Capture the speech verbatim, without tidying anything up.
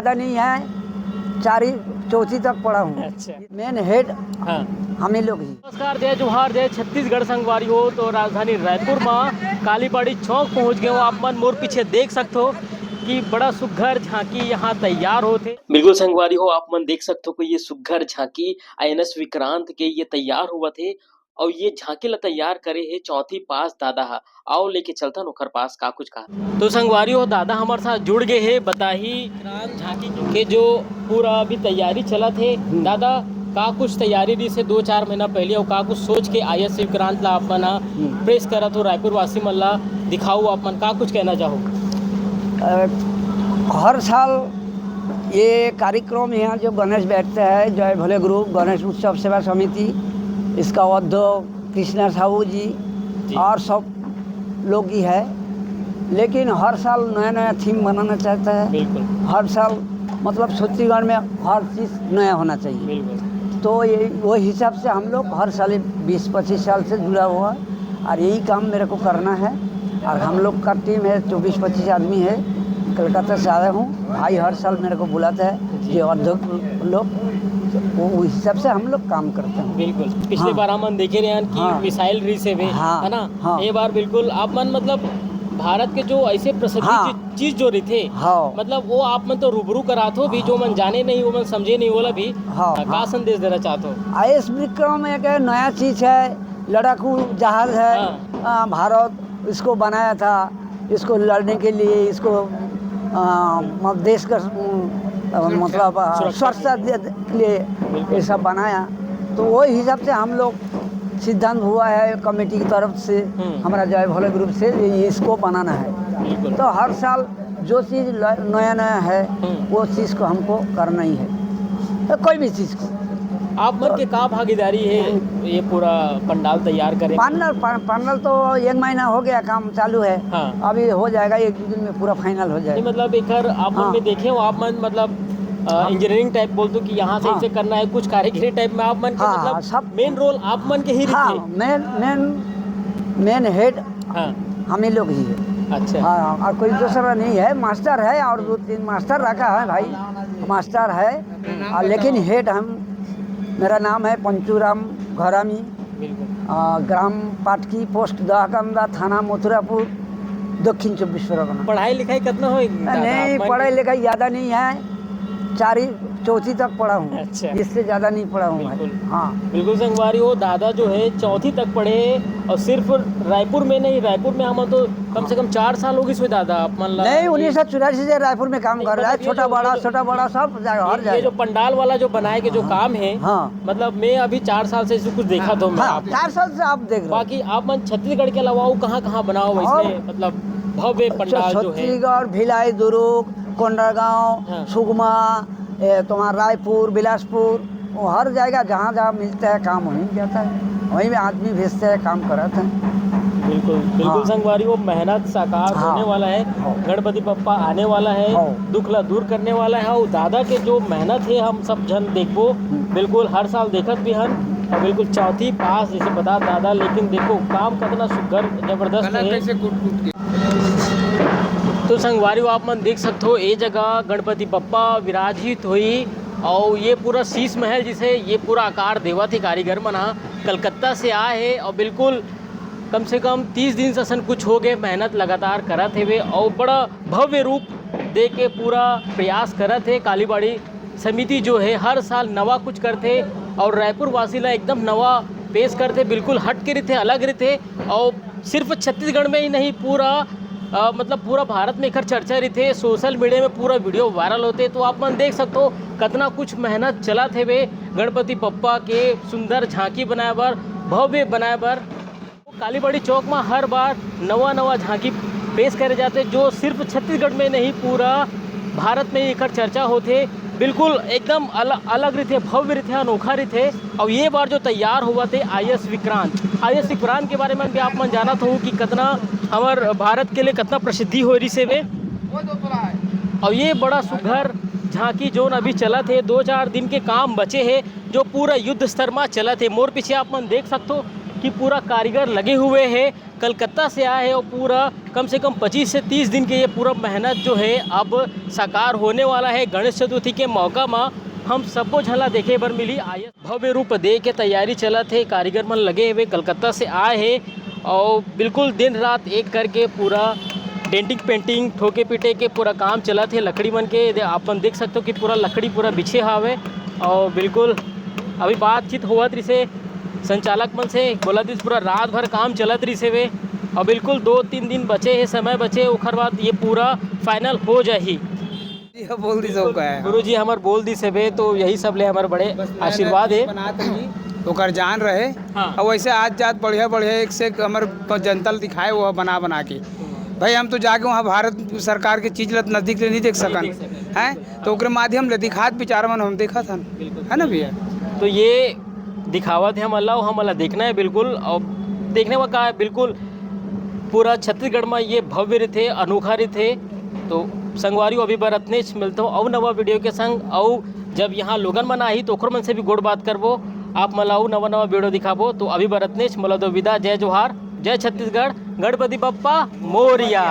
ज्यादा नहीं है, चारी चौथी तक पढ़ा हूँ। अच्छा। मेन हेड हाँ। हम ही लोग ही। नमस्कार, जय जोहार, जय छत्तीसगढ़ संगवारी हो। तो राजधानी रायपुर में कालीबाड़ी चौक पहुंच गए हो आप मन। मोर पीछे देख सकते हो कि बड़ा सुघर झांकी यहाँ तैयार होथे। बिल्कुल संगवारी हो, आप मन देख सकते हो कि ये सुघर झांकी आईएनएस विक्रांत के ये तैयार होवत हे। और ये झांकी ला तैयार करे हे चौथी पास दादा हा। आओ लेके चलथन ओखर पास का कुछ कहा। तो संगवारी हो, दादा हमारे साथ जुड़ गए हे बताही झांकी के जो पूरा अभी तैयारी चलत हे। हम्म। दादा, का कुछ तैयारी रहिस हे दो चार महीना पहले, और का कुछ सोच के आईएनएस विक्रांत ला आप मन ह हम्म। प्रेस करत हो रायपुर वासी मन ला दिखाओ, आप मन का कुछ कहना चाहो? अ, हर साल ये कार्यक्रम यहाँ जो गणेश बैठते हैं, जय भोले ग्रुप, गणेश उत्सव सेवा समिति, इसका अध्यक्ष कृष्णा साहू जी जी। और सब लोग ही है, लेकिन हर साल नया नया थीम बनाना चाहता है। बिल्कुल। हर साल मतलब छत्तीसगढ़ में हर चीज़ नया होना चाहिए। बिल्कुल। तो ये वो हिसाब से हम लोग हर साल, बीस पच्चीस साल से जुड़ा हुआ है और यही काम मेरे को करना है। और हम लोग का टीम है, चौबीस पच्चीस आदमी है, कलकत्ता से आया हूँ। भाई हर साल मेरे को बुलाता है, जी। ये अध्यक्ष लोग, वो उस हिसाब से हम लोग काम करते हैं। बिल्कुल। पिछले हाँ। बार हमन देखे रहे हैं कि हाँ। मिसाइल रही से भी, हाँ। है ना? हाँ। ये बार बिल्कुल आप मन मतलब भारत के जो ऐसे प्रसिद्ध हाँ। चीज, चीज जो रही थे, हाँ। मतलब वो आप मन तो रूबरू करात हो भी, जो मन जाने नहीं, वो मन समझे नहीं, वो ला भी हाँ, का हाँ। संदेश देना चाहते हो? आईएनएस विक्रम एक नया चीज है, लड़ाकू जहाज है। हाँ। अ, भारत इसको बनाया था, इसको लड़ने के लिए, इसको, अ, म-, देश का, अ, सुरक्षा। मतलब, अ, सुरक्षा सुरक्षा के लिए। दे-, के लिए बिल्कुल। ये सब बनाया। तो वही हिसाब से हम लोग सिद्धांत हुआ है कमेटी की तरफ से, हम्म। हमारा जय भोले ग्रुप से, ये इसको बनाना है। बिल्कुल। तो हर साल जो चीज़ ल-, नया नया है, हम्म। वो चीज़ को हमको करना ही है, तो कोई भी चीज़ को। आप मन तो के का भागीदारी है हम्म। ये पूरा पंडाल तैयार करे? पंडाल, पं-, पंडाल तो एक महीना हो गया, काम चालू है। हाँ। अभी हो जाएगा, एक दो दिन में पूरा फाइनल हो जाएगा। नहीं, मतलब एकर आप मन हाँ। में देखे हो, आप मन मतलब, अ, हाँ। इंजीनियरिंग टाइप बोल दो कि यहाँ से हाँ। इसे करना है, कुछ कारीगरी टाइप में आप मन के हाँ, मतलब हाँ, सब। मेन रोल आप मन के ही हाँ, रहिथे। मेन, मेन, मेन हेड हाँ। हम ही लोग ही है। अच्छा। हाँ, और कोई दूसरा नहीं है, मास्टर है और दो तीन मास्टर रखा है भाई, मास्टर है, और लेकिन हेड हम, मेरा नाम है पंचूराम घरामी, बिल्कुल। आ, ग्राम पाटकी, पोस्ट दहकंदा, थाना मथुरापुर, दक्षिण चौबीस परगना। पढ़ाई लिखाई कितना होई दादा, नहीं, आप मन पढ़ाई के? लिखाई ज़्यादा नहीं है, चारी चौथी तक पढ़ा हूँ, अच्छा। इससे ज़्यादा नहीं पढ़ा हूँ भाई। बिल्कुल। हाँ। बिल्कुल संगवारी हो, दादा जो है चौथी तक पढ़े हैं और सिर्फ रायपुर में नहीं, रायपुर में हम तो कम से कम चार साल हो गई सो दादा, आप मन ला नहीं, ये उन्नीस सौ चौरासी से रायपुर में काम नहीं, कर रहा है, मतलब ये छोटा जो, बड़ा, ये जो, छोटा बड़ा सब जगह, हर ये, ये जगह। जो पंडाल वाला जो बनाए के जो हाँ। काम है, हाँ। मतलब मैं अभी चार साल से इसे कुछ देखा तो मैं हाँ, आप चार साल से आप देख रहे हो। बाकी आप मन छत्तीसगढ़ के अलावा वो कहाँ, कहाँ बनाओ वैसे, और मतलब भव्य पंडाल जो है? छत्तीसगढ़, भिलाई, दुर्ग, कोंडागांव, हाँ। सुकमा, ए, तुम्हारा रायपुर, बिलासपुर, वो हर जगह जहाँ जहाँ मिलता है काम वहीं जाता है, वहीं में आदमी भेजते हैं, काम कराते हैं। बिल्कुल, बिल्कुल हाँ। संगवारी, वो मेहनत साकार हाँ। होने वाला है। हाँ। गणपति बप्पा आने वाला है, हाँ। दुख ला दूर करने वाला है। और दादा के जो मेहनत है हम सब झन देखबो, हम्म। बिल्कुल हर साल देखत भी हन। और बिल्कुल चौथी पास जैसे बता दादा, लेकिन देखो काम कितना सुघर जबरदस्त कला है। कैसे कूट कूट के। तो संगवारी हो, आप मन देख सकते हो, ये जगह गणपति बप्पा विराजित होई और ये पूरा शीश महल जिसे ये पूरा आकार देवत हे कारीगर मन ह, कलकत्ता से आए हे और बिल्कुल कम से कम तीस दिन से असन कुछ हो गए, मेहनत लगातार करत हेवे और बड़ा भव्य रूप दे के पूरा प्रयास करत हे। कालीबाड़ी समिति जो है हर साल नवा कुछ करथे और रायपुर वासी ला एकदम नवा पेश करथे, बिल्कुल हट के रहिथे, अलग रहिथे और सिर्फ छत्तीसगढ़ में ही नहीं, पूरा, अ, मतलब पूरा भारत में एकर चर्चा रहिथे, सोशल मीडिया में पूरा वीडियो वायरल होथे। तो आप मन देख सकते हो कितना कुछ मेहनत चलत हेवे गणपति बप्पा के सुंदर झांकी बनाए बर, भव्य बनाए बर। कालीबाड़ी चौक में हर बार नवा नवा झांकी पेश करे जाथे, जो सिर्फ छत्तीसगढ़ में नहीं, पूरा भारत में ही एकर चर्चा होथे। बिल्कुल एकदम अल-, अलग रहिथे, भव्य रहिथे, अनोखा रहिथे। और ये बार जो तैयार होवत हे आईएनएस विक्रांत, आईएनएस विक्रांत के बारे में भी आप मन जानत हो कि कितना हमर भारत के लिए कितना प्रसिद्धि हो रही से वे। और ये बड़ा सुघर झांकी जोन अभी चलत हे, दो चार दिन के काम बचे हे, जो पूरा युद्ध स्तर मा चलत हे। मोर पीछे आप मन देख सकथो, कि पूरा कारीगर लगे हुए हैं, कलकत्ता से आए हैं और पूरा कम से कम पच्चीस से तीस दिन के ये पूरा मेहनत जो है अब साकार होने वाला है। गणेश चतुर्थी के मौका मा हम सबो झन ला देखे बर मिली। आइए, भव्य रूप दे के तैयारी चलत हे, कारीगर मन लगे हुए, कलकत्ता से आए हे और बिल्कुल दिन रात एक करके पूरा डेंटिंग पेंटिंग ठोके पीटे के पूरा काम चलत हे। लकड़ी मन के दे-, आप मन देख सकते हो कि पूरा लकड़ी पूरा बिछे हावे और बिल्कुल अभी बातचीत होवत रिसे संचालक मन से, बोला दिस पूरा रात भर काम चलत रिसे वे और बिल्कुल दो तीन दिन बचे हे, समय बचे, ओखर बाद ये पूरा फाइनल हो जाही। ये बोल दी सबका है। गुरु जी हमार बोल दी से बे, तो यही सब ले हमार बड़े बस नया नया आशीर्वाद चीज है। बनात रही, ओकर जान रहे। हाँ। और वैसे आज जात बढ़िया बढ़िया एक से एक हमर प-, जनता ल दिखाए वो बना बना के। भाई हम तो जाके वहाँ भारत सरकार के चीज ल नजदीक ले नहीं देख सकन, देख सकन। हैं? तो ओकरे माध्यम ले दिखात विचार मन हम देखत हन, बिल्कुल। है ना भैया? तो ये दिखावत है हमला, हमला देखना है बिल्कुल। और देखने में का है, बिल्कुल पूरा छत्तीसगढ़ में ये भव्य रहिथे, अनोखा रहिथे। तो संगवारी हो, अभी बर अतनेच, मिलता हूँ अउ नवा वीडियो के संग। अउ जब यहाँ लोगन मन आही तो ओखर मन से भी गोठ बात करबो, आप मन ला अउ नवा नवा वीडियो दिखाबो। तो अभी बर अतनेच, मोला दो विदा, जय जोहार, जय छत्तीसगढ़, गणपति बप्पा मोरिया।